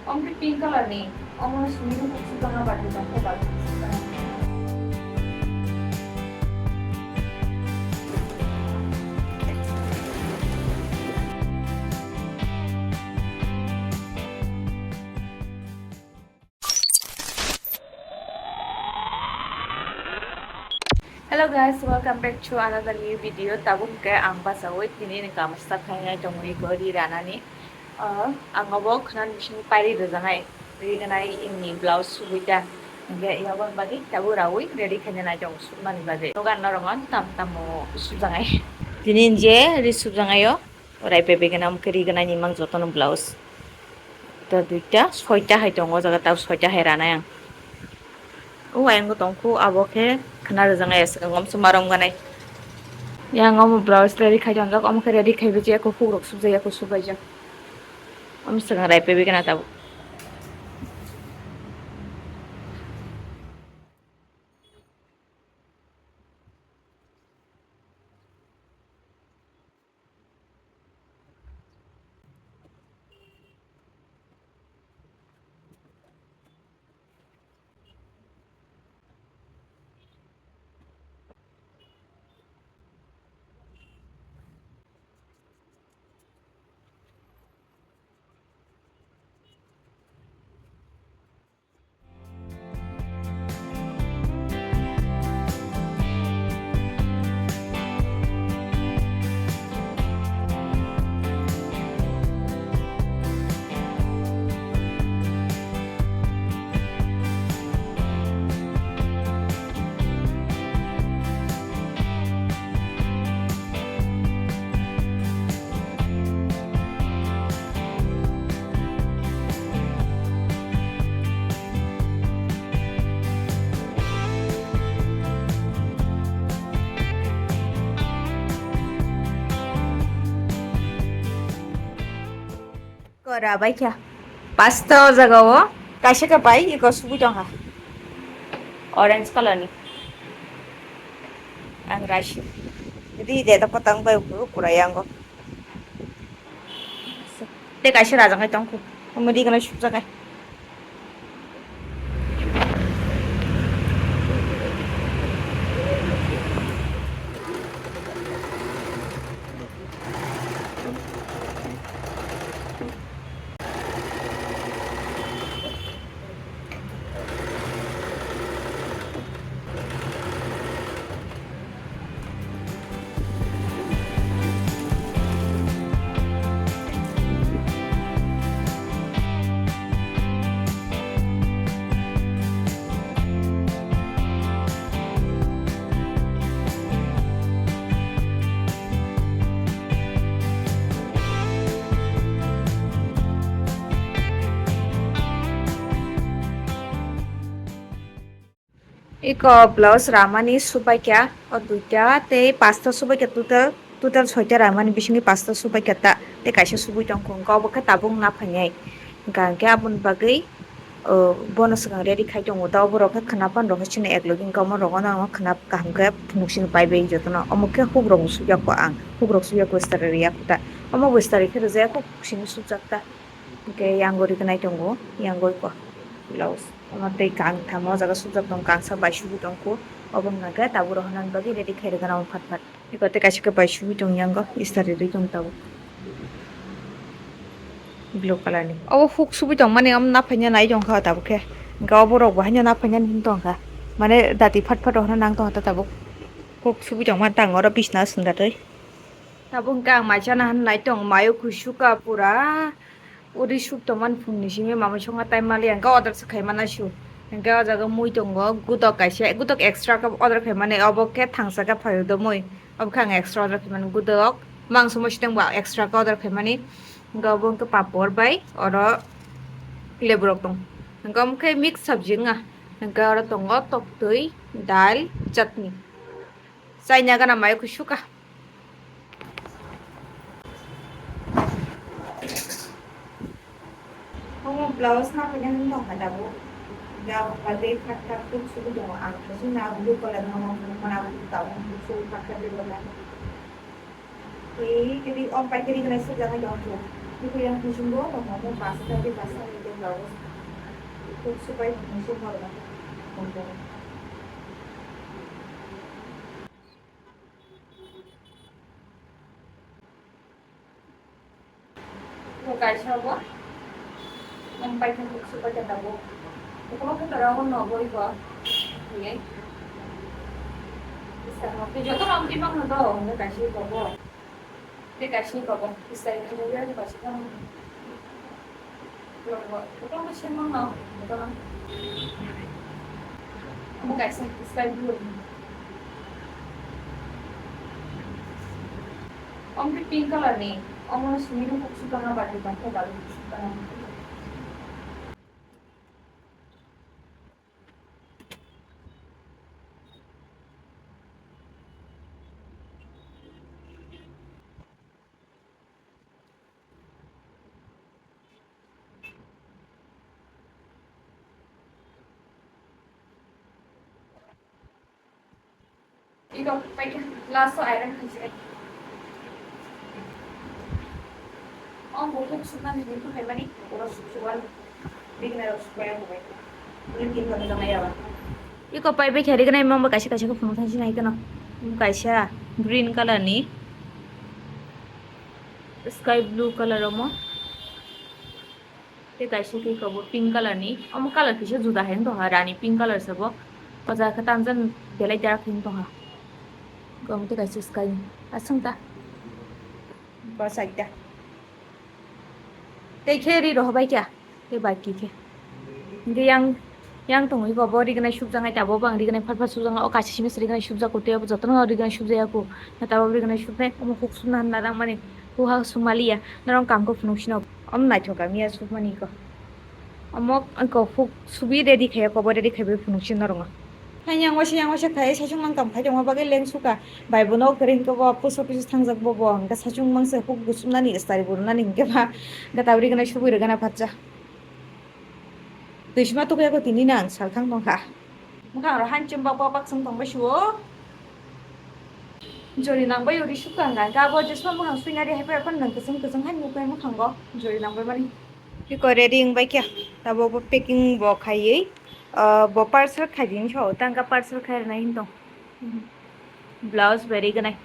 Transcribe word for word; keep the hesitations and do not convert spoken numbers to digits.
Omo khe pink color ni, omo simi rok khe chikon no bati tong khe bal. Hello guys, welcome back to another new video. Tabuk ke ang basawi tini ni kama sa khainai tongwi gori ranani. Ah, ang obo khna bising pairi rwjanai, ri ganai ini blouse subui ta. Hingke yabon bagwi tabuk rawi ready khaina nai tongo submani bagwi. Nogan norong tam tam mo subjangai. Tini je ri subjangai o. Rai bebe gana, omo khe ri gana ni mang jotono blouse. Ta duita, soita hai tongo, o jaga ta soita hai ranai ang. O ayang tongkhu, abo khe khna rwjak nai aswk, ang omso marom ganai. Yang omo blouse ready khai tonjak, omo khe ready khai bwjak, khe hukrok subjak, khe subaijak. Omo swkang rai bebe gana tabuk. Kora bai kha. Pasta o jaga o kaisa khe bai iko subui tong kha. Orange color ni. Ang raisi. Ri de da patang bai pura yango. Te kaisa rajak hai tong kho. Omo ri gana subjak hai. Iko blouse ramani subaikha, o duita tei pasta subaikha, total, total soita ramani bisingni pasta subaikha ta, tei kaisa subui tongkho, hwnkhe obo khe tabuk na phainai. Hwnkha hwnkhe aboni bagwi, o, bono swkang ready khai tongo, ta oborok khe khwnapan rok chini eklogi hwnkhe omo rogo no khwna kaham khe phunuk sini pai bai jotono. Omo khe hukrok no suiya kho ang, hukrok suiya kho, stari riya kho ta. Omo bo stari khe rijaya kho, sini sujak ta. Hwnkhe yango rignai tongo, yango iko blouse. Omo tei kang thamo o jaga sujak tong, kangsa bai subu tongkho. Obo wngkha khe tabuk rok hwnna bagwi ready khai rwgana o phat phat. Eko tei kaisa khe bai subu tong yango, istari rwi tong tabuk. Blue color ni. Obo huk subu tong mani, omo naphaina nai tong kha tabuk khe. Hwnkhe obo rok bo haino naphaina hin tong kha. Mane dati phat phat rok hwnna nang tong kha tabuk. Huk subu tong mani tang oro bisna swnda twi. Tabuk hwnkhe ang mai chana hwn nai tong, mayo kusuka pura. Uri suk tongmani phungni simi mamai songma tai mali ang khe order se khaimana su. Hwnkhe o jaga mui tongo, gudok kaisa, gudok extra khe order khaimani, obo khe thangsa khe phaio do mui. Obo khe ang extra order khaimani gudok, mangso muisiteng bo extra khe order khaimani. Hwnkhe obo hwnkhe papor bai oro lebu rok tong. Hwnkhe omo khe mix sabji wngya. Hwnkhe oro tongo toktwi, dal, chutney. Chaina gana mayo kusuka. Omo blouse naphaina hwn tongkha tabuk. Ga bwkha tei phatkha kuk sugu tongo ang. Haikhe na blue colour no omo phunukmani abo tabuk kuk sugu phatkha tei bwkha. Tei kiri om pai kiri gwnai sukjaknai tongkha. Bikui yang kuchungo tongo omo basta tei basta. Kuk supai machine o rwna. Bo kaisa bo. Yang paikha kuk supai khe tabuk. Bokono khe tora o nogo ibo. Ye. Isa mo. Joto rong twi mangno do, hwnwi kaisa ibo bo. Tei kaisa ni kobo, tisai ni nugwi ani kaisa tamo. Kotorma se mangno, kotorma. Omo kaisa sky blue. Omo khe pink color ni, omo simi no kuk sukana bati bati balu sukana. Iko paikha last o iron khaisai. Ang bo kuk sukna ni kuk khaimani oro suksuan. Bigna rok sukwaya kubai. Ni tin kami jama yaba. Iko pai bai khari gana imang ba kaisa kaisa khe phunuk thang sinai kano. Kaisa green color ni sky blue color omo. Tei kaisa khe iko bo pink color ni. Omo color kisa juda hai wng tongkha, rani pink color se bo. O jaga khe tamjani belai dark hai wng tongkha. Omo tei kaisa sky ni. Aswng ta. Bo side ta. Tei khe ri rohor bai kha. Tei bai khe khe. Hingke yang, yang tongwi bo, bo rignai subjak nai tabuk, bo ang rignai phar phar subjak nai. O kaisa simi se rignai subjak kho, tei bo jotono rignai subjak ya kho. Na tabuk rignai subnai, omo kuk subna hamna rang mani. Kuha sumaliya, norok kam khe phunuk sino, om naithok kamiya sukmani ko. Omo ko huk subi ready khaiya, kobo ready khaibai phunuk sino norok. Hai yang waisa, yang waisa khai, saichung mang kam khai tongma bagwi leng suka. Bai bono kwrwi hwnkhe bo post office thangjak bo, bo hwnkhe saichung mangsa huk gusumnani stari burunani hwnkhe ba gata uri gana subui rwgana phatsa. Twi sima tukuya ko tini nang salthang tongkha. Mwkhang aro hanchim bak bak bak sung tongbai suo. Jori nangbai uri sukha hwnka hwnkhe abo jesma mwkhang swinari hai phai phano nang kwchwng kwchwng hai nuknai mwkhango jori nangbai mani. Iko ready wngbai khe tabuk bo packing bo khaiwi, ah, bo parcel khaidi hinwi sao tangka parcel khai rwnai hinwi tong. Blouse bai rignai.